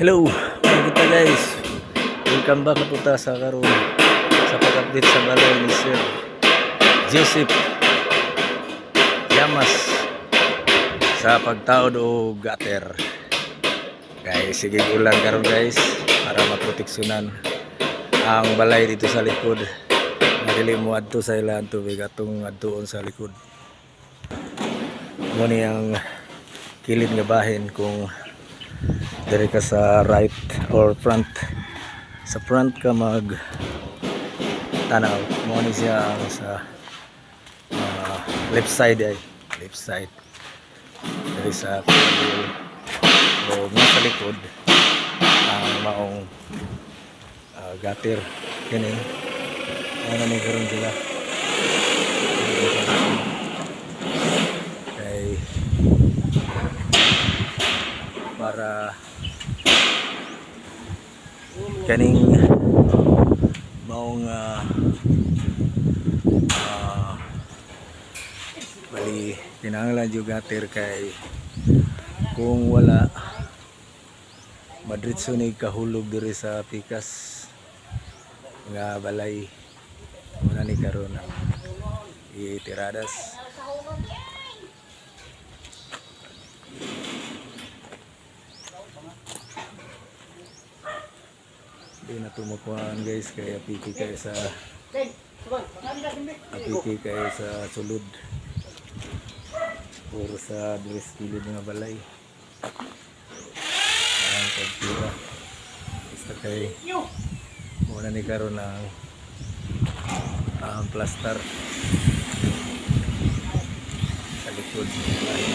Hello, kita guys. Welcome back na po ta sa karon sa pag-update sa balay ni Sir Joseph Llamas sa pagtaod og gutter. Guys, sige ulan karon guys para maproteksyonan ang balay dito sa likod. Nga dili mo adto sa ilang tubig atong adtuon sa likod. Mo ni ang kilid nga bahin kung diri ka sa right or front, sa front ka mag tanaw, mo ni siya ang sa left side ay left side diri sa corridor. O nga sa likod ang maong gutter kini ano ni karon sila kay para kaning maong bali kinahanglan jud gutter kay kung wala, madritso ni kahulog diri sa pikas nga balay. Muna ni karon ang itiradas. Di na tumukuan guys kay apiki kay sa sulod puro sa dress kilid nga balay ang pagtira. Basta kay muna ni karon ang plaster sa likod ng balay.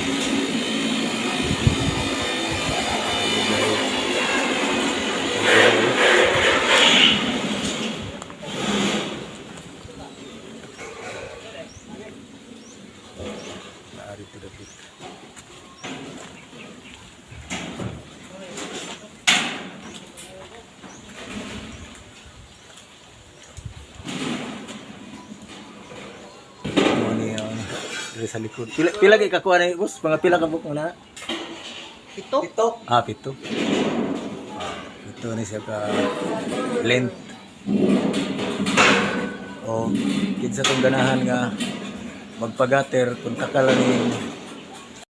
Naari to dapit. Mo ni ang diri sa likod. Pila pila kay kakuha ni boss? Mga pila ka book mo na? Pito? Pito. Ah, pito. Ah, pito ni siya ka length. O kinsa tong ganahan nga magpagater kung takala ning